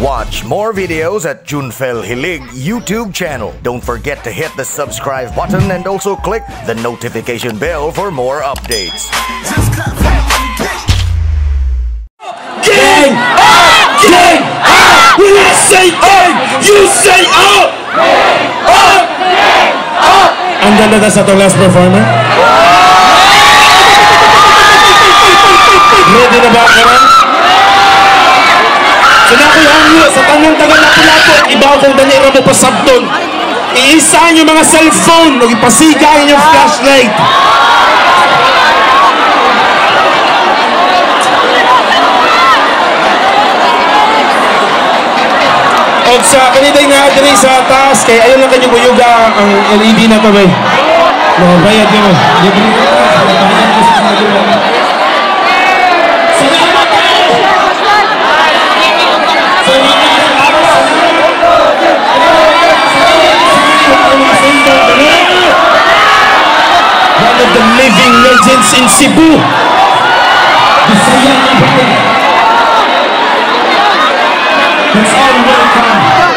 Watch more videos at Junfel Hilig YouTube channel. Don't forget to hit the subscribe button and also click the notification bell for more updates. Gang up! Gang up! When I say gang, you say up! Up! Up! Ang ganda na sa itong last performer. Ready na ba karon? So na ako'y hangyo sa tanang taga Lapu-Lapu, ibaw kong dali ra mo pasabton. Iisa ang inyong mga cellphone ug ipasiga ang inyong flashlight. Og sa kaniday nga diri sa taas kay ayon lang kanyo buyuga ang LED na to bay. No, bayad mo. Libre. Salamat kayo. One of the living legends in Cebu. Bisaya ang bayan. Let's all welcome my brother.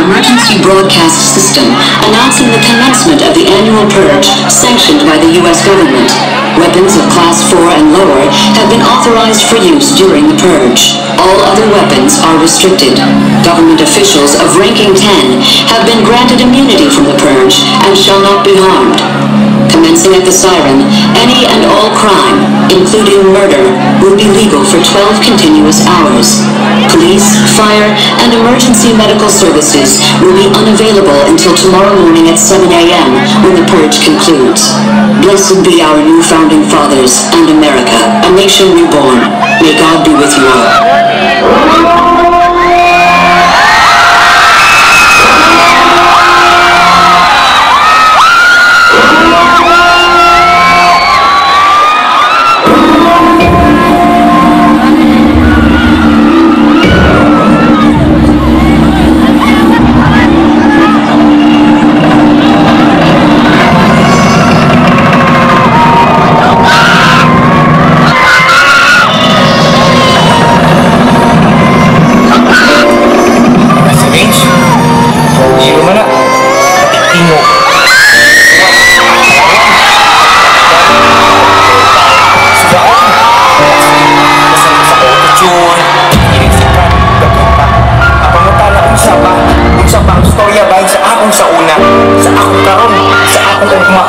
Emergency broadcast system announcing the commencement of the annual purge sanctioned by the U.S. government. Weapons of Class 4 and lower have been authorized for use during the purge. All other weapons are restricted. Government officials of ranking 10 have been granted immunity from the purge and shall not be harmed. Commencing at the siren, any and all crime, including murder, will be legal for 12 continuous hours. Police, fire, and emergency medical services will be unavailable until tomorrow morning at 7 a.m. when the purge concludes. Blessed be our new founding fathers and America, a nation reborn. May God be with you all. Yun. Inigsikan, daghan pa. Ang pangutana, unsa ba? Unsa ba ang storya bahin sa akong sa una, sa akong karon, sa akong ugma?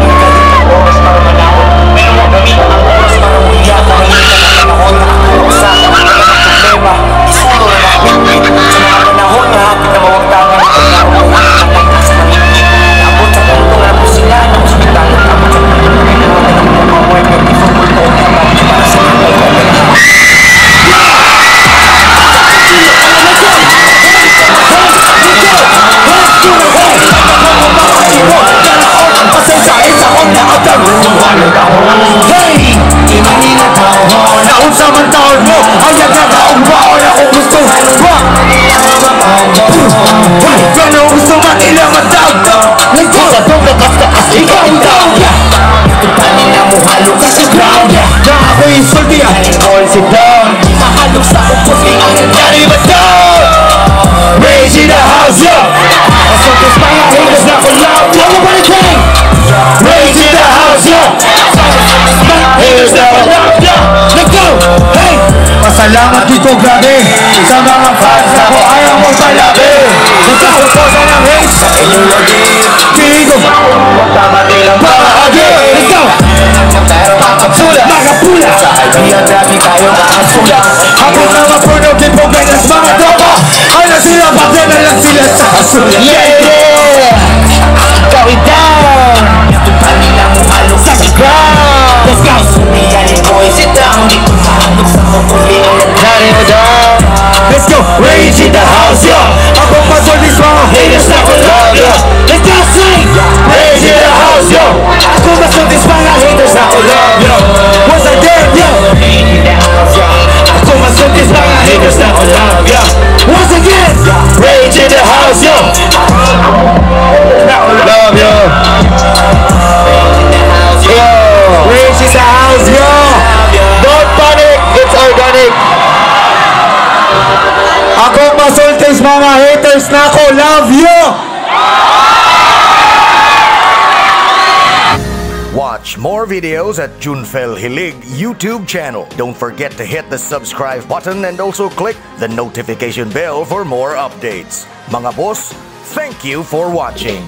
Nagalit ang oras para manaon, pero wa gamit ang oras para muhiya. Pananglitan ang panahon na ako usa mga problema, isulo na nakabitbit sa mga panahon nga hapit na mawagtangan ang pagkaon, patay sa mangitngit. Naabot sa punto nga napusilan ang ospital. Naabot sa punto nga kailangan na ng mga work before multo og tabang para sa mga. Hey! Naunsa man taon mo, hayag na kaong baon ako gusto. Wa! Hey! Pero gusto man ilang matawag. Let's go! Sa tong taas, ikaw ang tao, yeah! Sa ground, yeah! Na ako'y insulti, ah! All sit down! Mahalog sa upos, ang nangyari ba down? Rage in the house, yo! Masultis mga haters na ko loud. Everybody gang! Rage in the house, yo! Haters na ko loud, yo! Let's go! Hey! Pasalamat dito grabe sa mga fans ako, ayaw mo palabi. Nagkasuposa ng hate sa inyong lagi. Dito! Paagi! Let's go! Makapula! Ako na mapuno, tipo ganas mga tropa. Ano sila, bakit na lang sila sa kasula? Yeah! Going down! Sa ground! Let's go! Let's go! Rage in the house, yo! Ako masultis mga haters na ko love, yo! Let's go, sing! Rage in the house, yo! Ako masultis mga haters na ko love, yo! Once again, yo! Ako masultis mga haters na ko love, yo! Once again! Rage in the house, yo! Love, yo! Yo! Rage in the house, yo! Don't panic! It's organic! Ako masultis mga haters na ako, love you! Watch more videos at Junfel Hilig YouTube channel. Don't forget to hit the subscribe button and also click the notification bell for more updates. Mga boss, thank you for watching.